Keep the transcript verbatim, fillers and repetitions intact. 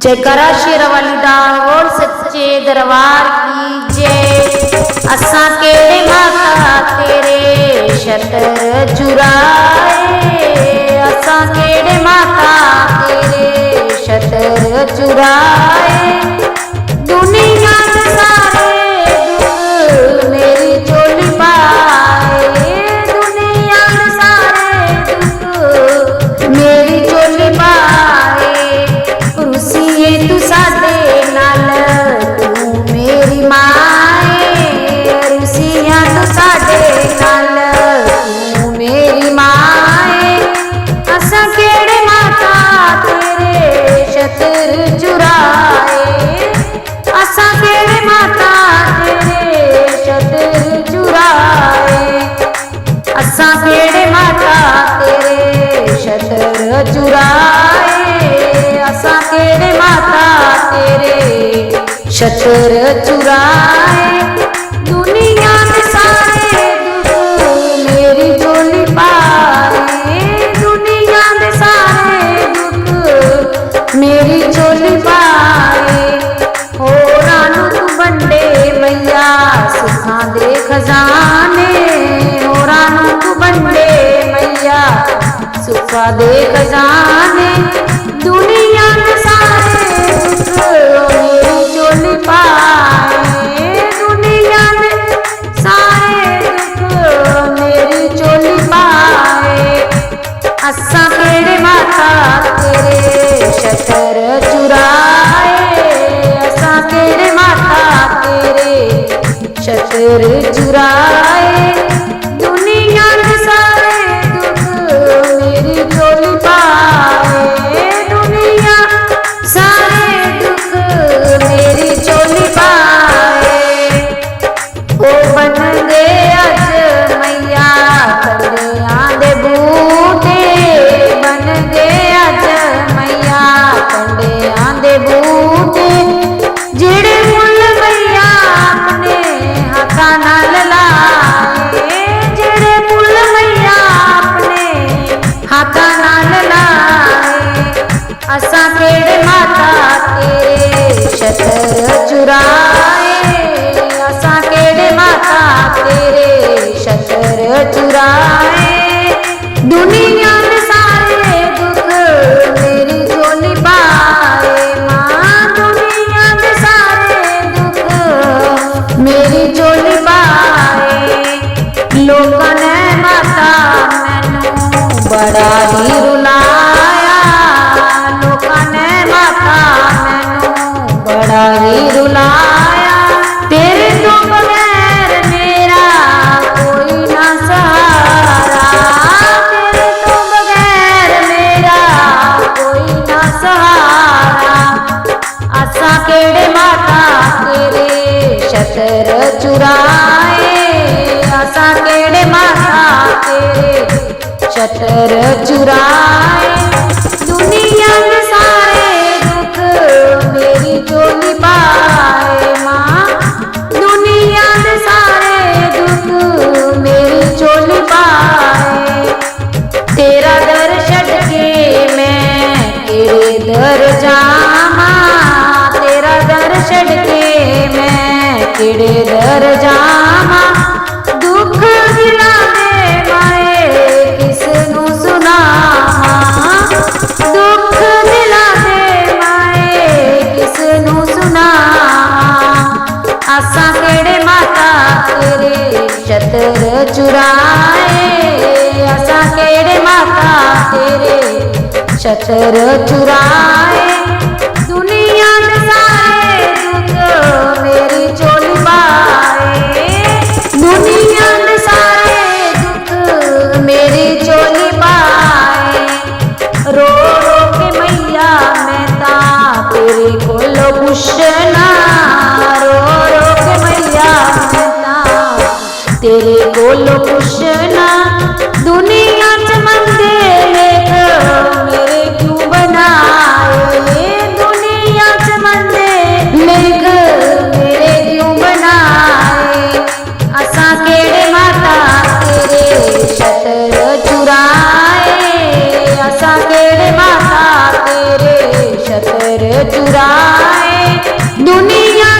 जयकारा शेरां वाली दा, बोल सच्चे दरबार की जय। असां केड़े माता तेरे छतर चुराए, असां केड़े माता तेरे छतर चुराए। दुनिया दे सारे दुख मेरी झोली पाए, दुनिया दे सारे दुख मेरी झोली पाए। रुसिए तू साडे नाल, तू मेरी माए, रुसिया तू साडे नाल, तू मेरी माए। असां केड़े माता तेरे छतर चुराए, असां केड़े माता तेरे छतर चुराए, असां केड़े माता तेरे छतर चुराए, असां केड़े माता तेरे छतर चुराए। दुनिया दे सारे दुख मेरी झोली पाए, दुनिया दे सारे दुख मेरी झोली पाए। होरां नू तू बंडे मैया सुखां दे खजाने, होरां नू तू बंडे मैया सुखां दे खजाने। दुनिया दे सारे दुख मेरी झोली पाए, दुनिया दे सारे दुख मेरी झोली पाए। असां केड़े माता तेरे छतर चुराए, असां केड़े माता तेरे छतर चुराए। दुनिया दे सारे दुख मेरी झोली पाए, दुनिया सारे दुख मेरी झोली पाए। ओ बन गए अज मैया कंडियां दे बूटे, बन गए अज मैया कंडियां दे बूटे। जेड़े फुल मैया अपने हाथां नाल लाए, जेड़े फुल मैया अपने हाथां नाल लाए। असां केड़े माता तेरे छतर चुराए, असां केड़े माता तेरे छतर चुराए। दुनिया दे सारे दुख मेरी झोली पाए, मां दुनिया दे सारे दुख मेरी झोली पाए। लोकां ने माता मैनू बड़ा ही रुलाया, लोकां ने माता मैनू बड़ा ही रुलाया। तेरे तो बगैर मेरा कोई ना सहारा, तेरे तो बगैर मेरा कोई ना सहारा। असां केड़े माता तेरे छतर चुराए, असां केड़े माता तेरे छतर चुराए। दुनिया दे सारे दुख मेरी झोली पाए, मां दुनिया दे सारे दुख मेरी झोली पाए। तेरा दर छड़ के मैं केड़े दर जावां, तेरा दर छड़ के मैं केड़े दर जावां। दुख दिलां दे माए किस नू सुनावां, दुख दिलां दे माए किस नू सुनावां। असां केड़े माता तेरे छतर चुराए, असां केड़े माता तेरे छतर चुराए। दुनिया दे सारे दुख मेरी झोली पाए, दुनिया दे सारे दुख मेरी झोली पाए। रो रो के मैया मैं तां तेरे कोलों पुछना, रो रो के मैया मैं तां तेरे कोलों पुछना। दुनिया च मंदे लेख मेरे क्यों बनाए, दुनिया च मंदे लेख मेरे क्यों बनाए। असां केड़े माता तेरे छतर चुराए, असां केड़े माता तेरे छतर चुराए दुनिया